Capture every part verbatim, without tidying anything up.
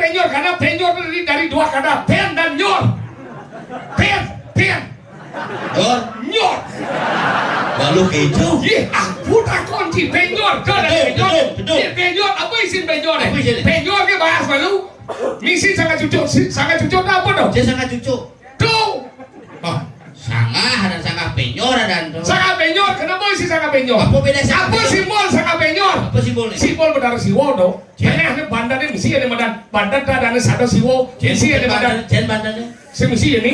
Penyor, karena penyor itu dari, dari dua kata, pen dan nyor. Pen, pen. Nyor. Nyor. Lalu keju. Iya, aku tak kunci penyor. Tuh, ada penyor. Betul, betul. Iya, penyor. Apa isin penyor? Apa isin? Penyor ke bahas malu. Misi sangat cucuk, si-, sangat cucuk apa dong? Dia sangat cucuk. Tuh. Oh, sangat, ada sangat penyor, ada tuh. Sangat penyor, kenapa sih sangat penyor? Apa beda sangat penyor? Apa simbol sangat penyor? Apa simbolnya? Simbol benar siwo dong. Cek. Mana ada bandannya mesti ada badan. Bandan tak ada satu siwo. Cek, mesti ada badan. Cek bandannya. Si mesti ini.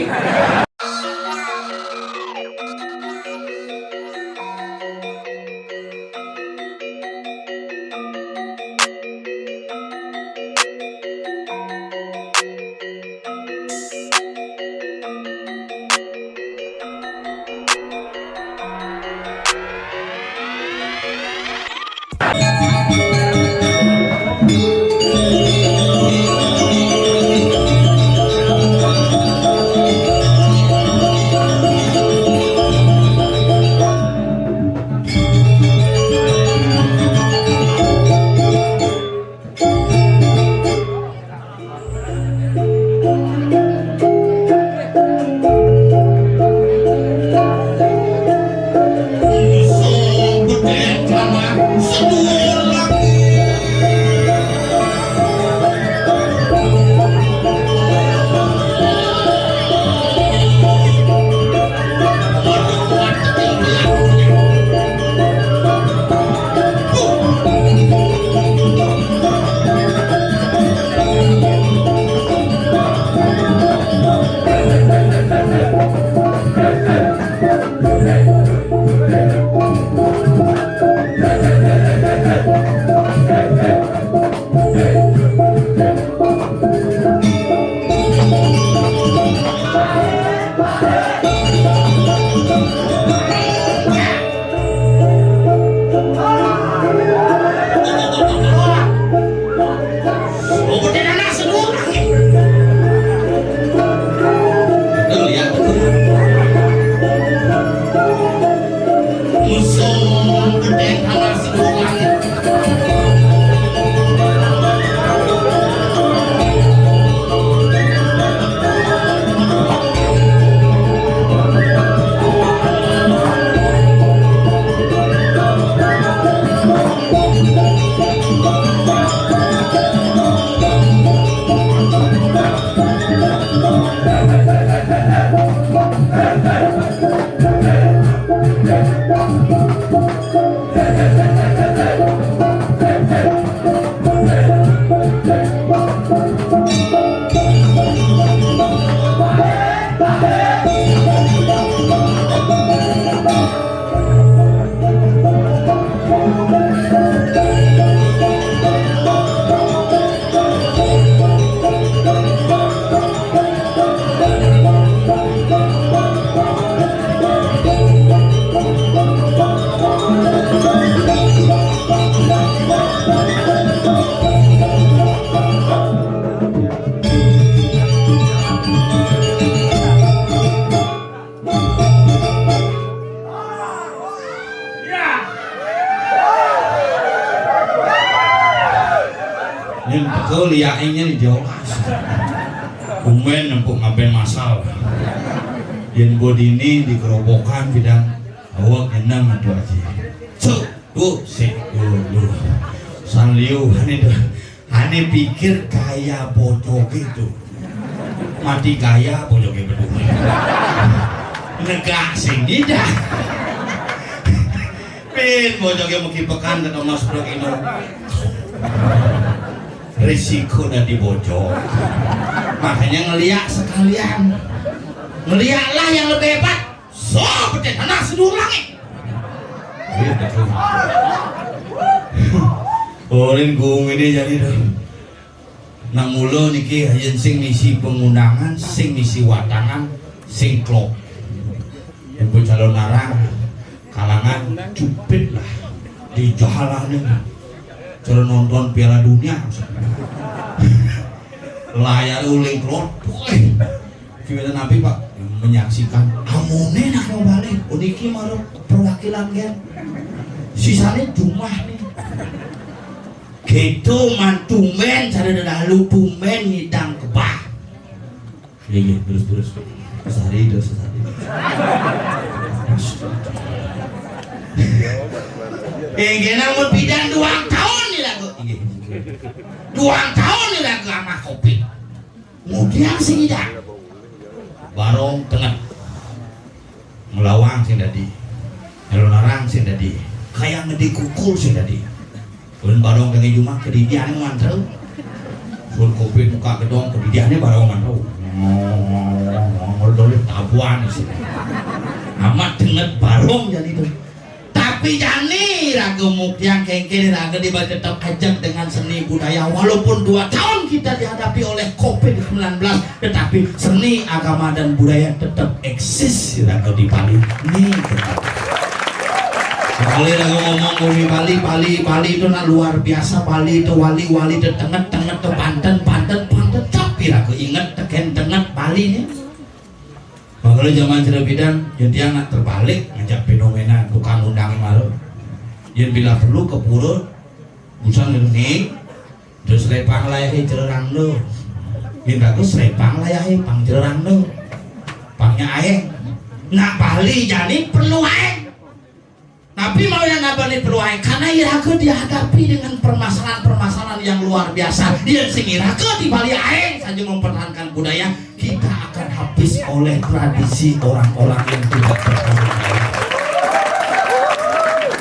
Yen teko liake nyel jelas. Kumen empuk ngaben masal. Yen bodine digerobokan bidang awak enam adu aja. Cuk, bu, sik, bu, bu. San liu, ane do. Ane pikir kaya bocoke itu. Mati kaya bocoke betul. Negak sing dah. Pin bocoke mugi pekan ketemu sepuluh kilo. Risiko dadi bocor. Makanya ngeliak sekalian. Ngeliaklah yang lebih hebat. So, pecah tanah sedulang. Iya, betul. Orin gong ini jadi dah. Nang mula niki yen sing misi pengundangan, sing misi watangan, sing klop. Ibu calon narang, kalangan cupit lah di jalanan. Cara nonton Piala Dunia. Layar uling klop. Woi. Gimana nabi, Pak? Menyaksikan amone nak balik. Oh, niki marang perwakilan kan. Sisane jumah nih. Gitu man tumben cara dalu tumben ngidang kebah. Iya, iya, terus, terus. Sehari, terus sehari. Eh, kena mun pidan duang taun nih lagu. Iya. Duang taun nih lagu sama kopi. Kemudian sing ida. Barong tengah. Ngelawang sing dadi. Ngelonarang sing dadi. Kayak ngedi kukul sing dadi. Ulun barong kene jumah kedidian mantel. Sun kopi muka gedong kedidiannya barong mantel. Ngol dole tabuan sih. Amat denget barong jadi tuh. Tapi jani raga muktiang kengkene raga di tetap ajak dengan seni budaya walaupun dua tahun kita dihadapi oleh covid sembilan belas, tetapi seni agama dan budaya tetap eksis raga di Bali. Nih tetap. Sekali raga ngomong bumi Bali, Bali, Bali itu nak luar biasa. Bali itu wali, wali itu tenget, tenget itu panten, panten, panten. Tapi raga inget teken tenget Bali nih. Makanya zaman cerita bidan, jadi anak terbalik ngajak fenomena tukang undang malu. Yang bila perlu ke pura, busan ini, terus repang layahi cererang lo. Yang bagus repang layahi pang cererang lo. Pangnya aeng. Nak Bali jadi perlu aeng. Tapi mau yang nabani perlu aeng karena iraga dihadapi dengan permasalahan-permasalahan yang luar biasa. Yang sing iraga di Bali aeng saja mempertahankan budaya, kita akan habis oleh tradisi orang-orang yang tidak bertanggung jawab.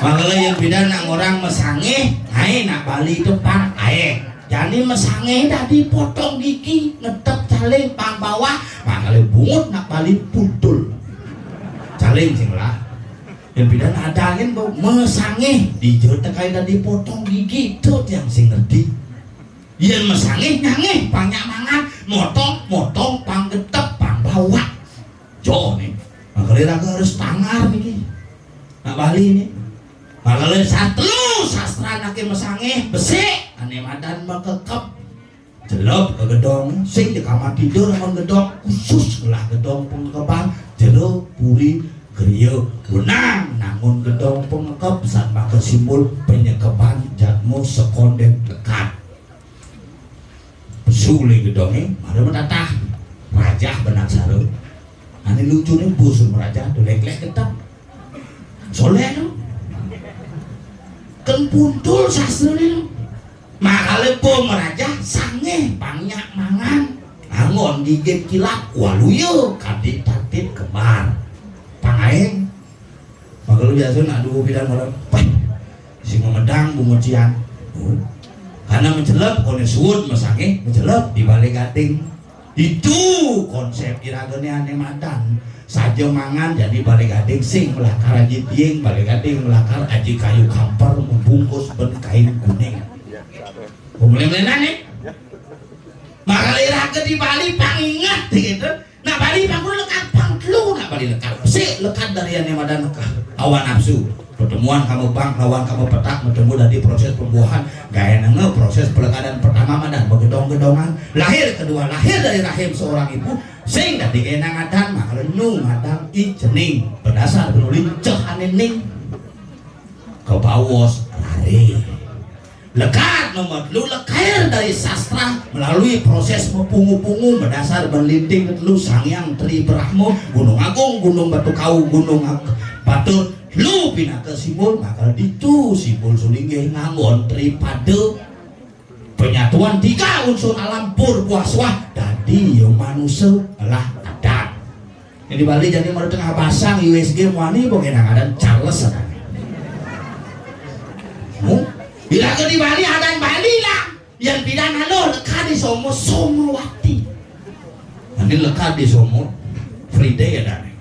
Makanya yang beda nak orang mesangeh, ae nak Bali itu pang aeng. Jadi mesangeh tadi potong gigi, ngetep caling, pang bawah, makanya bungut nak Bali puntul. Caling sing lah. Yang bidan ada angin bau mesangeh, dijel tekai dan dipotong gigi tuh yang sing ngerti. Yang mesangeh nyangeh, pangnya mangan, motong, motong, panggetep, pangbawa. Jo nih, makanya raga harus tangar nih. Nak Bali nih. Makanya satru sastra nake mesangeh, besik, ane madan mekekep. Jelep ke gedong, sing di kamar tidur sama gedong, khusus lah gedong pengekeban, jero puri geria wenang nangun gedong pengekep, san maka simbol penyekeban jatmu sekonden dekat. Pesu le gedonge, mara menatah, rajah benang saru. Ane lucu nih, busur merajah, tuh lek-lek getep. Soleh tuh. Ken puntul sastra nih tuh. Makale bom raja sangeh pangnya mangan. Angon gigit kilap waluya kadi tatit kembar. Pangaeng. Makale biasa nak dua bidang orang. Peh. Si memedang bungut cian. Oh. Karena mencelep kone suud mesangeh mencelep di balik gading. Itu konsep iragane ane madan. Saja mangan jadi balik gading sing melakar aji tiing, balik gading melakar aji kayu kamper membungkus ben kain kuning. Mulai-mulai nih. Makanya raga di Bali pangingat gitu. Nah Bali pangkul lekat pangklu, nah Bali lekat. Si lekat dari yang madan ke hawa nafsu. Pertemuan kamu bang, lawan kamu petak, bertemu dari proses pembuahan. Gaya nenge proses pelekadan pertama madan begedong-gedongan. Lahir kedua, lahir dari rahim seorang ibu. Sing dari gaya ngadan, maka nu ngadan i cening. Berdasar penulis ceh ane ning. Kebawos rare. Lekat nomor telu lekair dari sastra melalui proses mepungu-pungu berdasar berlinting telu Sang Hyang Tri Brahma, Gunung Agung, Gunung Batu Kau, Gunung Ag- Batur, lu pinaka simbol, maka ditu simbol sulinggih nganggon tripada. Penyatuan tiga unsur alam pur buah suah dadi yo manusia lah adat. Yang di Bali jadi mau tengah pasang U S G muani bukan ada Charles ada. Mu, bila ke di Bali ada Bali lah. Yang bidan halo leka di Somo Somowati. Nanti leka di Somo Friday ada nih.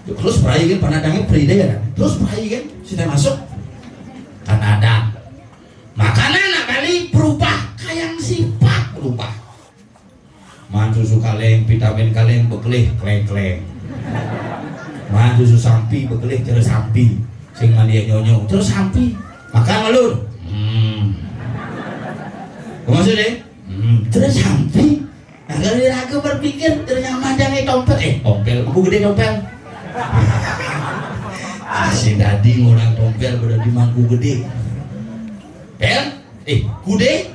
Terus perai kan panadangnya Friday ada. Terus perai kan sini masuk kan ada. Makanan nak Bali berubah, kayang sifat berubah. Man susu kaleng, vitamin kaleng, bekelih, kleng-kleng. Man susu sampi, bekelih, cara sampi. Sing mandi nyonyo, cara sampi. Makan ngelur. Hmm. Apa maksudnya? Hmm, cara sampi. Nah, kalau raga berpikir, cara nyaman jangan tompel. Eh, tompel, aku gede tompel. Ah, si dadi ngurang tompel, berarti mangku gede. Pel, Eh, kude?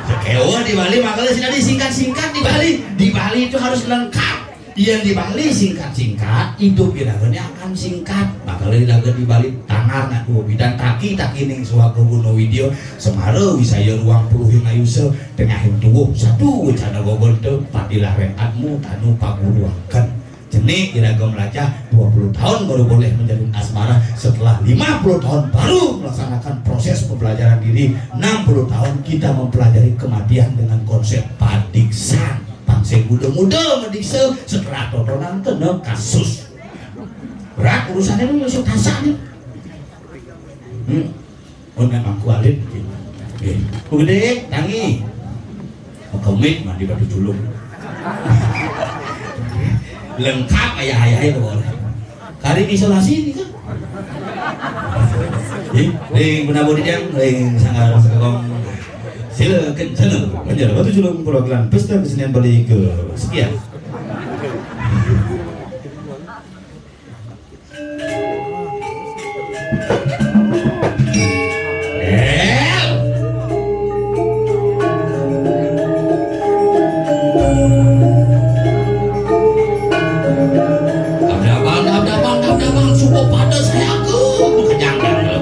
Sekewa di Bali, makanya sih tadi singkat-singkat di Bali. Di Bali itu harus lengkap. Yang di Bali singkat-singkat, hidup iraga ini akan singkat. Makanya iraga di Bali tangan aku bidan taki taki ning suaka guna video semara wisaya ruang puluh yang ayusa tengah tuwuh satu wacana gogol tu padilah rengkatmu tanu paguruaken. Jenik iraga melajah dua puluh tahun baru boleh menjalin asmara, setelah lima puluh tahun baru melaksanakan proses pembelajaran diri. Enam puluh tahun kita mempelajari kematian dengan konsep padiksan. Pang sing muda-muda madiksa, setelah totonan kena kasus. Berat urusannya lu masuk tasak nih. Hmm. Oh, memang kualit. Nggih. Bu Gede, tangi. Komit mandi batu julung. Lengkap ayah-ayah itu boleh. Kari isolasi ini kan. Nggih, ring benabu di jam, ring sanggar sekong. Silakan sana. Banjar batu julung perwakilan pesta kesenian Bali ke sekian. Abdabang, abdabang, abdabang, suku pada saya aku, kejang dah.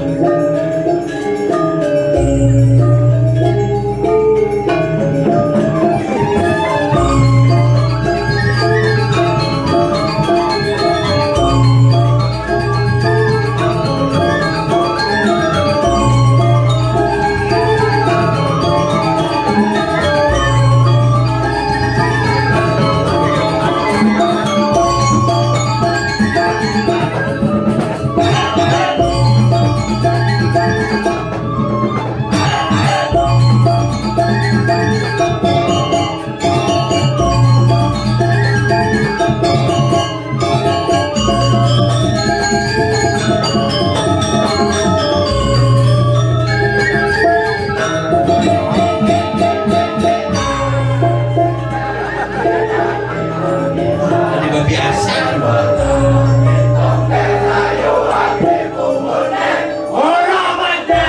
Ora mati.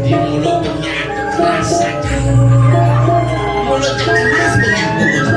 Di mulut kenyat keras saja. Mulut keras kenyat mulut.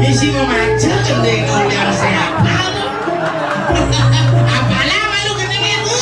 Isi memaca kendeng yang sehat. Apalah malu kena niru.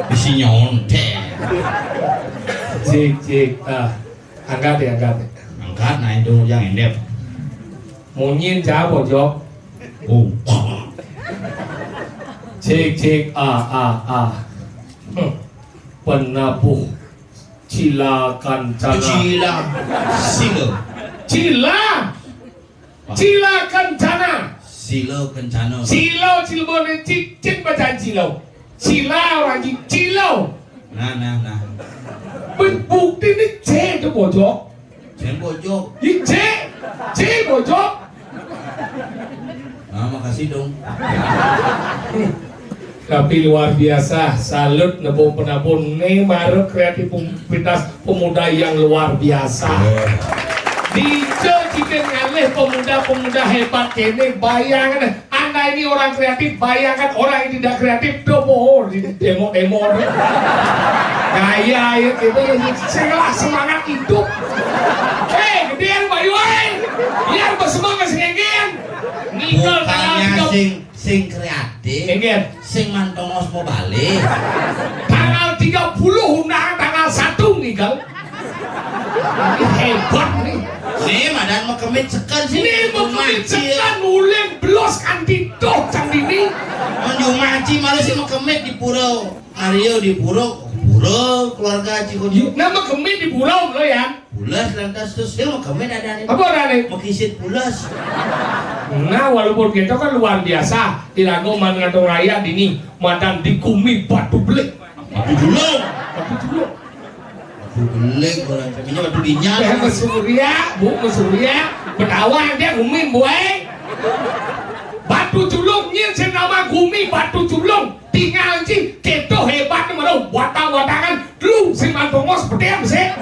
Bisi nyontek. Cik, cik, ah. Angkat ya, angkat ya. Angkat, nah itu yang endep. Munyin cak bojok. Oh. Cik, cik, ah, ah, ah. Hmm. Penabuh Cila Kancana. Cila. Sila. Cila. Cila Kencana. Silo Kencana. Silo, Cilegon, cicit bacaan Silo. Sila orang Ci-, Cilo. Nah, nah, nah. Bu-, bukti ni C tu bojok. C bojok. Ni C. C bojok. Nah, makasih dong. Tapi luar biasa, salut nepuk penabun. Ni baru kreativitas pemuda yang luar biasa. Di kita ngalih pemuda-pemuda hebat kene, bayangkan, anda ini orang kreatif, bayangkan orang yang tidak kreatif, do bohor di demo-demo. Gaya ya kita, sing lah semangat hidup. Hei, gedean Bayu, eh. Biar bersemangat sing enggen. Ninggal tanggal tiga puluh. Sing kreatif, enggen, sing mantongos mau balik. Tanggal tiga puluh undangan, tanggal satu ninggal. Ini hebat nih. Nih, madan mekemit seken sih. Nih, mekemit seken, uling belos kanti doh cang dini. Menjumaci malah sih mekemit di pura. Mario di pura, pura keluarga Cikun. Nama kemit di pura lo ya? Pules lantas terus dia mau kemit ada nih. Apa ada nih? Mekisit pules. Nah, walaupun kita kan luar biasa, ilago man ngadong raya dini, madan di kumi batu belik. Batu julung. Batu julung. Batu belik, orang punya batu binyar. Eh, mesurya, bu, mesurya, bedawang dia kumi, bu, eh. Batu julung, nyin sing nama kumi batu julung. Tinggal ji, keto hebat ni malu, watang-watangan, lu sing mantongos, pedem sih.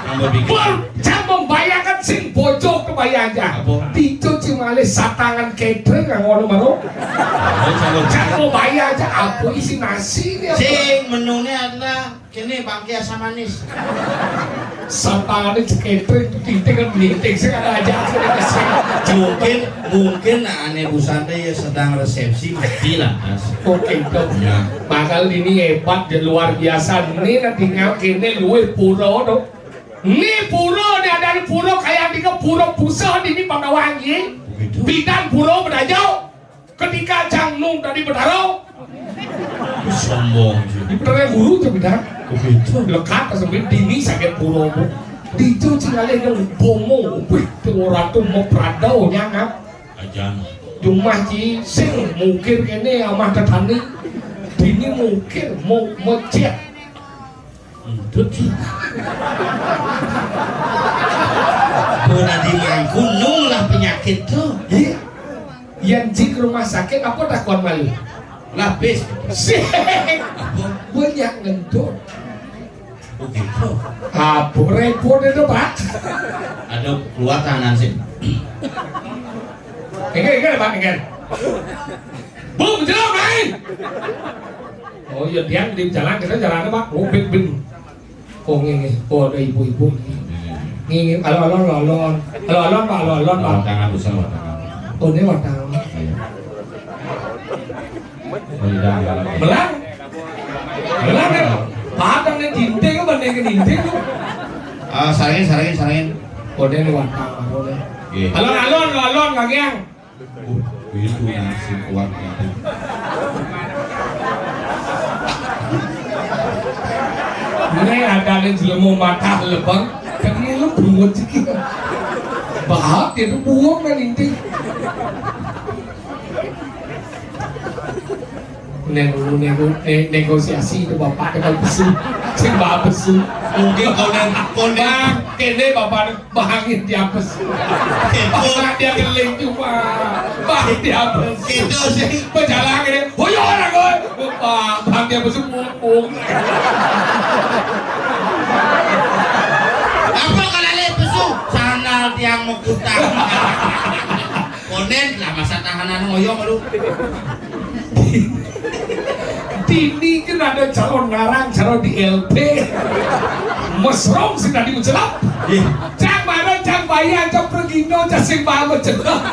Tambah bikin. Bol, jangan membayangkan sing bojok kebayang aja. Apa? Dico cing malih satangan catering yang ngono malu. Oh, calon. Jangan membayang aja, apa isi nasi ni, apa? Sing menunya adalah kene bangke asam manis. Sapane ceketrek titik kan meeting sing ada aja. Mungkin, mungkin nah, ane busante ya sedang resepsi mati lah, Mas. Oke, dong. Ya. Bakal ini hebat, dia luar biasa. Ini nanti ngau kene luwih pura to. Ini pura, ini ada pura kayak di pura pusat ini pada wangi. Begitu. Bidang pura bedajau. Ketika Cang Nung tadi Betara, sombong sih. Di Betara guru tuh bidang. Oh, gitu. Lekat sampai dini sakit pura, Bu. Dico cing alih nang bomo, wih, tuh orang tuh mau pradau nyangap. Ajan. Jumah ci sing mukir kene amah tetani. Dini mukir mau mecet. Entut sih. Pun adi mangku nung lah penyakit tuh. Iya. Yang ji ke rumah sakit apa takon malu? Lapis. Sih. Apa? Banyak ngentut. Oh gitu. Apa repot itu, Pak? Ada keluar tangan sih. Enggak, enggak, Pak, enggak. Bu, jelas main. Oh iya, dia di jalan, kita jalan, Pak. Oh, bin, bin. Oh, ngene. Oh, ada ibu-ibu. Ngene, alon-alon, alon-alon. Alon-alon, Pak, alon-alon, Pak. Wartawan, usah wartawan. Oh, ini wartawan. Iya. Oh, iya, iya. Belang? Belang, ya? Padang ni dinding apa ni ke dinding tu? Ah, sarangin, sarangin, sarangin. Oh, ini wartawan, oh, ini. Iya. Alon-alon, alon-alon, Kang Yang. Oh, itu nasi kuat itu. Ini ada ni jelema matah lebang, kan ini lu bungut sikit. Bahak dia tu buang kan inti. Nego-, nego-, ne-, negosiasi tu bapak dengan pesu. Sing bawa pesu. Mungkin konden, konden. Bang, kene bapak ni, bang dia pesu. Bapak dia geling cuma. Bang dia pesu. Itu sih. Pejalan kene. Hoyo orang kau. Bang, bang dia pesu mumpung. Apa kalau le pesu? Sandal tiang mekutang. Konden lah masa tahanan ngoyong lu. Dini kan ada calon ngarang, calon di L P. Mesrong sih tadi mencelap. Iya. Cang mana, cang bayar, cang pergino, cang sing bayar mencelap.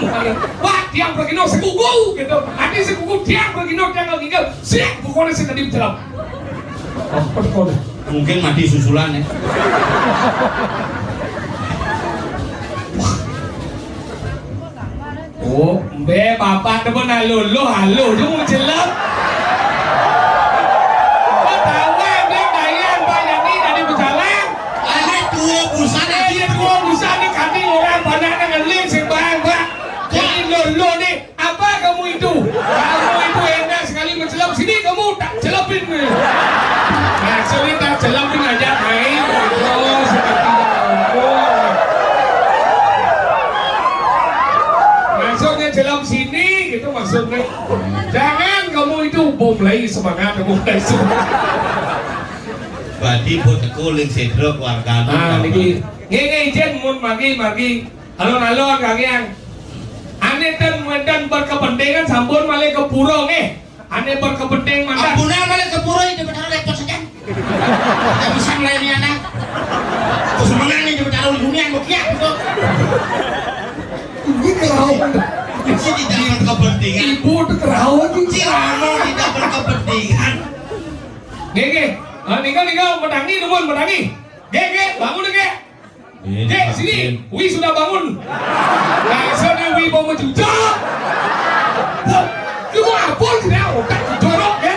Wah, tiang pergino sekuku gitu. Nanti sekuku tiang pergino, tiang lagi gitu. Siap, pokoknya sih tadi mencelap. Mungkin mati susulan ya. Oh, mbé bapak demen lolo, halo, dia mau celep. Kau tahu, mbé bayang, bayang ni dari pecalang. Ané tuwa busan, eh, dia tuwa busan, dia kati orang banyak dengan link, sing bayang, Pak. Jadi lolo ni, apa kamu itu? Kamu itu enak sekali mencelep. Sini kamu, tak celupin. Maksudnya tak celupin aja, main. Oh, seperti itu. Maksudnya celup sini, gitu maksudnya. Jangan kamu itu, bom lagi semangat, bom lagi semangat. Berarti buat aku ling sedro keluarga. Ah, niki. Nggih, nggih, izin mun manggi, manggi. Alon-alon, Kang Yang. Ané ten wénten berkepentingan sampun malih ke pura nggih. Ané berkepenting mantap. Ampun, malih ke pura iki bener repot saja. Tidak bisa melayani anak. Terus menang nih, coba taruh di dunia, mau kiak gitu. Ini kerawan. Ini tidak berkepentingan. Ibu itu kerawan tuh. Ciramu tidak berkepentingan. Nggih, nggih. Ah, nika, nika, medangi, nuwun, medangi. Nggih, nggih, bangun, nggih. Dek, sini, Wi sudah bangun. Langsung dia Wi mau mencucuk. Wah, lu mau apa sih, dah? Otak jorok, ya?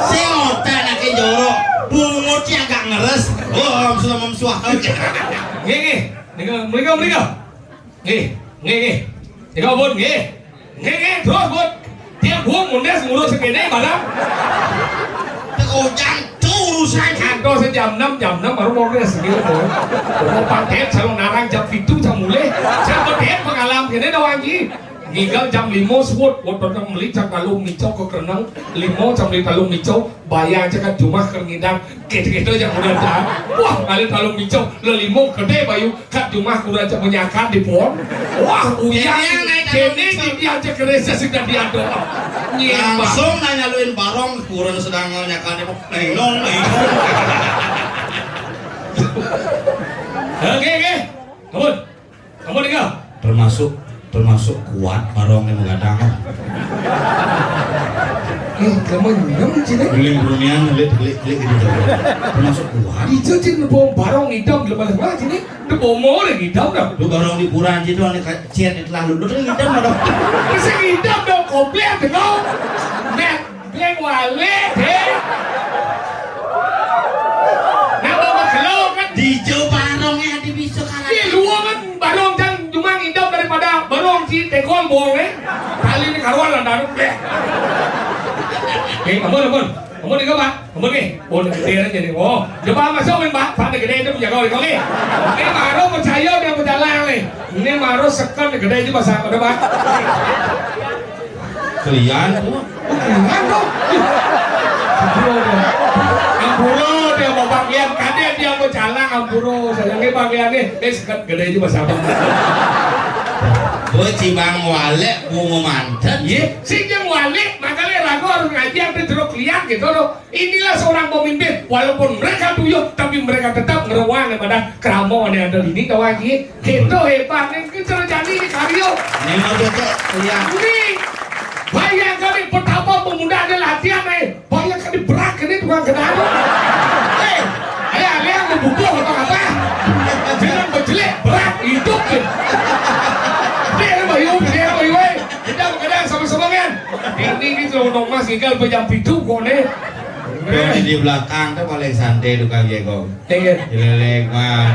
Sing otak anaknya jorok. Bungut sih agak ngeres. Oh, sudah memsuah. Nggih, nggih. Nika, mriko, mriko. Nggih, nggih, nggih. Nika pun, nggih. Nggih, nggih, terus, Bud. Tiap gua ngundes ngurus segini, barang. Teko jantung urusan. Kantor sejam enam, jam enam baru mau ngundes segini, Bud. Mau paket, selalu narang jam pitu, jam mulai. Saya paket pengalaman gini, dah, Wan Ji. Nginggal jam lima suwut, waktu nang meli jam telu mico ke kerenang, lima jam meli telu mico, bayar aja kat jumah ke ngidang, gitu-gitu aja udah dah. Wah, kali telu mico, lelimo gede bayu, kat jumah kurang aja menyakat di pohon. Wah, uyang, kene di dia aja keresa sudah diaduk. Nyepak. Langsung nanya luin barong, kurang sedang nyakat di pohon. Nengong, nengong. Oke, oke. Ampun. Ampun, Ika. Termasuk, termasuk kuat barongnya menggadang. Eh, kamu nyem sini. Guling berunian, klik, klik, klik gitu. Termasuk kuat. Ijo cin bom barong idam, lepas, lepas sini. Itu bom orang idam dah. Lu barong di pura aja tuh, aneh ka-, cian itu lalu. Lu tuh idam ada. Mesti idam dong, komplit dong. Net. Beng walik, he. Napa magelo kan? Dijo barongnya ati bisa kalah. Iya, lu kan barong jang cuma ngidam daripada barong si tekol bong, eh. Kali ini karuan lah, daruk, eh. Eh, ampun, ampun. Ampun, Pak. Ampun, nih. Oh, udah gede aja nih. Oh, coba masuk, Pak. Pak, gede itu punya kau, oke. Ini baru percaya dia berjalan, nih. Ini baru second gede aja, Pak. Udah, Pak. Kelian. Kelian dong. Ampura dia. Ampura dia mau bagian kadek dia mau jalan ampura. Saya ini bagiannya, eh, sekat gede aja, Mas Abang. Gue cibang walik, bunga manten. Iya, sing yang walik, makanya lagu harus ngaji sampai jeruk liat gitu loh. Inilah seorang pemimpin, walaupun mereka tuyuh, tapi mereka tetap ngerewang pada keramo yang ada ini, tahu lagi. Itu hebat, ini cara jadi ini karyo. Ini mau cocok, iya. Ini, bayangkan nih, betapa pemuda ada latihan, eh. Bayangkan nih, berat ini tukang kenal. Eh, ayo, ayo, mau bubuh atau apa? Jangan berjelek, berat, hidup, eh. Dia, bayu, dia, bayu, eh. Kita kadang sama-sama, kan? Ini gitu, Mas, tinggal pejam pintu, kok, nih. Kalau di belakang tuh paling santai tukang jegong. Iya. Jelek, man.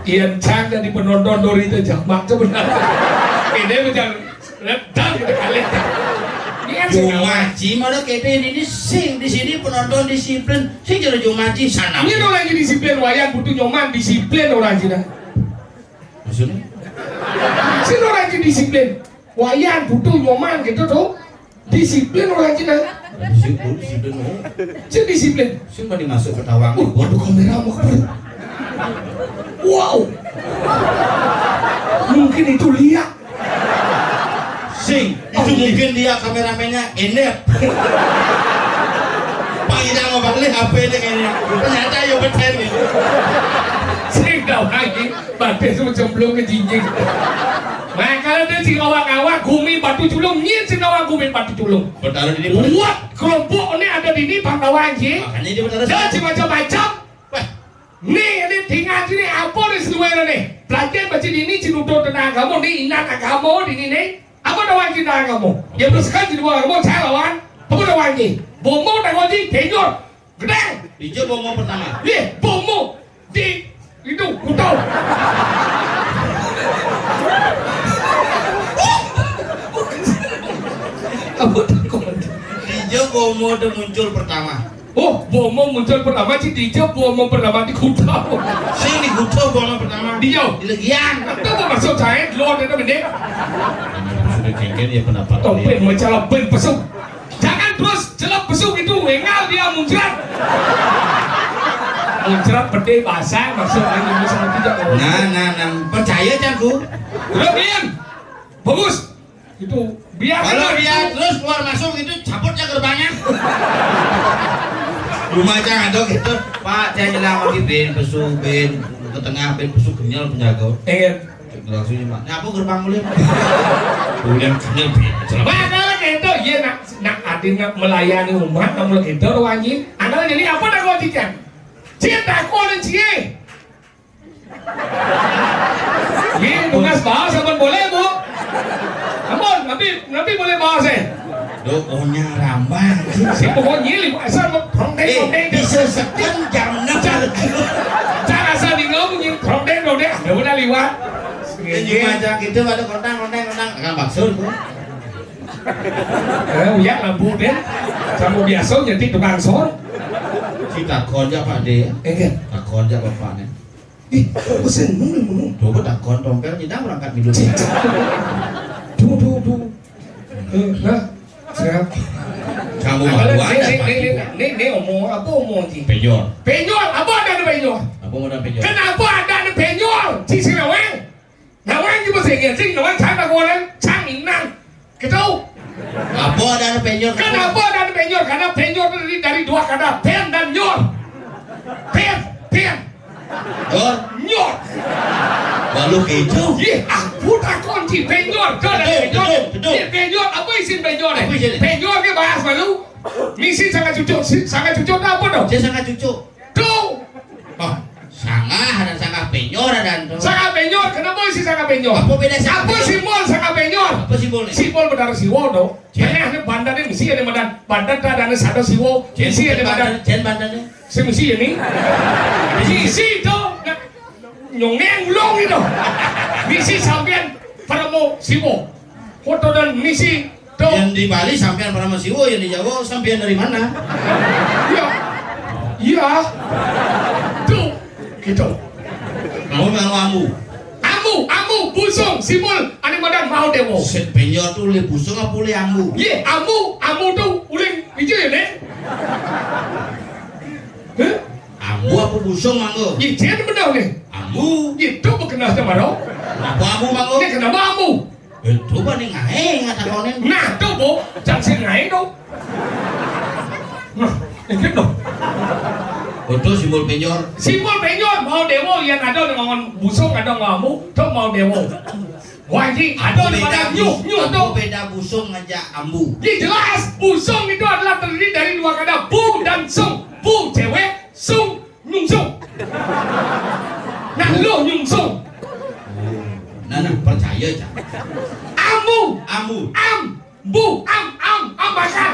Iya, cang jadi penonton dori itu jamak sebenarnya. Ini macam redang gitu kali. Ini kan sing Jumaji malah kete ini sing di sini penonton disiplin. Sing jadi Jumaji sana. Ini orang jadi disiplin, wayang butuh nyoman disiplin orang Cina. Maksudnya? Sing orang jadi disiplin. Wayang butuh nyoman gitu tuh. Disiplin orang Cina. Disiplin, disiplin. Cek disiplin. Sing pada masuk ke tawang. Uh, waduh, kamera mau keberat. Wow. Mungkin itu liak. Sing, itu mungkin dia kameramennya Enep. Pak Ida mau balik H P ini kayaknya. Ternyata ya betul nih. Sing tahu lagi, batis mau cemplung ke jinjing. Nah, kalau dia sing awak-awak gumi Batu Culung, nyén sing awak gumi Batu Culung. Betara dini. Buat kelompok ini ada di ini Bangkawan, ji. Makanya dia betara. Dia macam-macam. Wah. Nih, ini tinggal sini apa nih seduwe nih? Pelatihan baca dini cinta tentang agama, nih ingat agama di ini nih. Apa dah wajib tentang agama? Ya terus kan jadi agama, saya lawan. Apa dah wajib? Bomo tak wajib, penyot. Gedang. Ijo bomo pertama. Ye, bomo di itu kuto. Apa takon? Ijo bomo tu muncul pertama. Oh, bomo muncul pertama, si Ijo bomo pertama di kuto. Sing di kuto bomo pertama. Dia. Di legian. Itu apa maksud saya? Luar itu benar. Sudah kengken ya pendapat. Tompeng macam ben pesuk. Jangan terus celap besuk itu, engal dia muncrat. Muncrat pede basah, maksudnya ini sama tidak. Nah, nah, nah, percaya cangku. Terus, Ian. Bagus. Itu biar. Kalau dia terus keluar masuk itu, cabut ya gerbangnya. Rumah jangan dong itu, Pak, saya nyelang lagi ben, besuk, ben, ke tengah, ben, besuk, kenyal, penjaga. Iya. Langsung nyemak. Nyapu gerbang mulai. Kemudian kenyal, ben. Wah, kalau gitu, iya, nak, nak adin nak melayani umat, nak mulai gitu, ruangi. Angkala jadi apa nak kau tikan? Cik, tak kau dan cik. Ini tugas bahas, ampun boleh, Bu? Ampun, nanti, nanti boleh bahas, eh? Duh, ohnya rambang. Si pokoknya lima asal, rondeng, eh, rondeng. Bisa sekian jam enam. Cara, cara asal di ngomong, rondeng, rondeng. Ada udah liwat. Ini macam gitu, ada kontang, kontang, kontang. Akan maksud, Bu. Eh, ya, lampu, Ben. Kamu biasa jadi tukang sol. Si takon aja, Pak De. Eh, kan? Takon aja, Bapak, nih. Ih, kok pesen ngono, ngono? Coba takon tompel nyidang berangkat milu. Duh, duh, duh. Eh, nah, siap. Kamu mah kuat, nih, nih, nih, nih, nih, omong apa omong, Ji? Penyor. Penyor, apa ada di penyor? Apa mau ada penyor? Kenapa ada di penyor? Ci si nawang. Nawang juga sing, sing nawang cang tak kuat, cang inang. Gitu. Apa ada penyor? Kenapa ada penyor? Karena penyor itu dari, dari dua kata, pen dan nyor. Pen, pen. Nyor. Nyor. Lalu kejo. Ih, aku tak kunci penyor. Kau ada penyor. Betul, betul. Ih, penyor, apa isin penyor? Apa isin? Penyor ke bahas malu. Misi sangat cucuk, si-, sangat cucuk apa dong? Dia sangat cucuk. Tuh. Oh, sanggah, ada sanggah penyor, ada tuh. Sanggah penyor, kenapa si sanggah penyor? Apa beda sanggah penyor? Apa simbol sanggah penyor? Apa simbolnya? Simbol Betara Siwa, dong. Cek. Tengah ini bandan ini mesti ada madan. Bandan tak ada, ada satu Siwa. Cek, mesti ada madan. Bandan, cek bandan ini. Si mesti ini. Misi itu. Nah, nyongeng ulung itu. Misi sampean Paramo Siwa. Foto dan misi. Tuh. Yang di Bali sampean Parama Siwa, yang di Jawa sampean dari mana? Iya. Iya. Tuh. Gitu. Mau mau ambu. Ambu, ambu, busung, simbol, ane madan mau dewo. Set penyor tuh ulih busung apa ulih ambu? Ye, ambu, ambu tuh ulih ijo ya, Nek? Hah? Ambu apa busung mangga? Ye, dia benar nih. Ambu. Ye, tuh berkenal sama dong. Apa ambu mangga? Ye, kenapa ambu? Eh, coba nih ngae ngatakonin. Nah, tuh, Bu, jang sing ngae tuh. Nah, inget dong. Betul simbol penyor. Simbol penyor, mau dewo, yang ada ngomong busung, ada ngomong, tuh mau dewo. Wah, ini ada di pada nyuh, nyuh tuh. Beda busung aja ambu. Ini jelas, busung itu adalah terdiri dari dua kata, bu dan sung. Bu cewek, sung nyungsung. Nah, lo nyungsung. Nah, nah, percaya, Cak. Ambu. Ambu. Am. Bu. Am, am, am makan.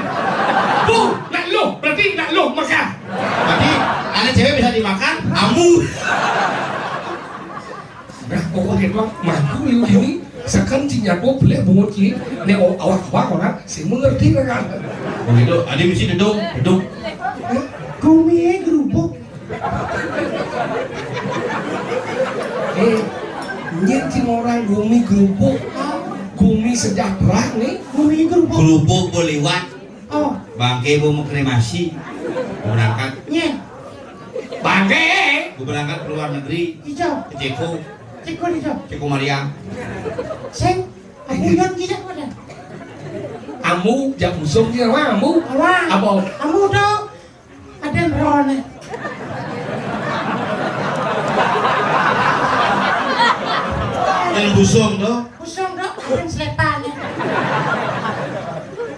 Bu. Nak lo, berarti nak lo makan. Berarti anak cewek bisa dimakan, ambu. Nah, pokoknya doang, mangku ini, sekarang cing nyapu, boleh bungut cing, ini awak-awak orang, si mengerti kan? Begitu, adi mesti duduk, duduk. Gumi eh gerubuk. Eh, nyet cing orang gumi gerubuk, gumi sejahtera nih. Gumi gerubuk. Gerubuk boleh liwat. Oh. Bangke mau kremasi. Mau berangkat. Nyet. Bangke. Mau berangkat ke luar negeri. Ijo. Ke Ceko. Ceko ijo. Ceko Maria. Sing. Aku yang tidak ada. Amu, jak busung dia, wah, amu. Wah. Apa? Amu tuh. Ada yang rone. Yang busung tuh. Busung tuh. Sing slepane.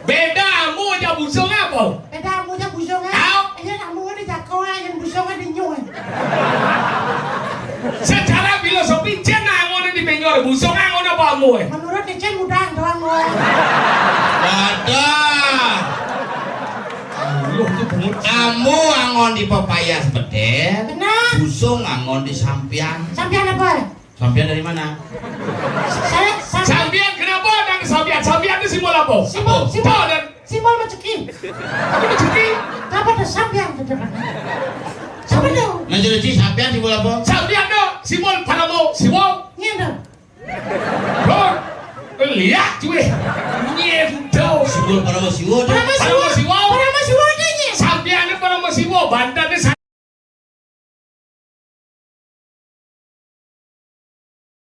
Beda amu jang busung apa? Beda amu jang busung, eh? Au. Iya, amu ada jako, eh, yang busung ada nyuh, eh. Secara filosofi, cen angone di penjor busung, angone apa amu, eh? Menurut cen mudah doang, eh. Wadah. Amu angon di pepayas beden. Benar. Busung angon di sampian. Sampian apa? Sampian dari mana? Saya, saya Sampian kenapa nang sampian? Sampian itu simbol apa? Simbol, simbol, simbol rezeki. Apa rezeki? Apa ada sampian? Siapa tuh? Nah, jadi sampian simbol apa? Sampian itu simbol Paramo Siwa. Iya, tuh. Bro, lihat cuy. Iya, tuh. Simbol Paramo Siwa, tuh. Paramo Siwa. Paramo Siwa. Paramo Siwa, tuh, iya. Sampian itu Paramo Siwa, banten itu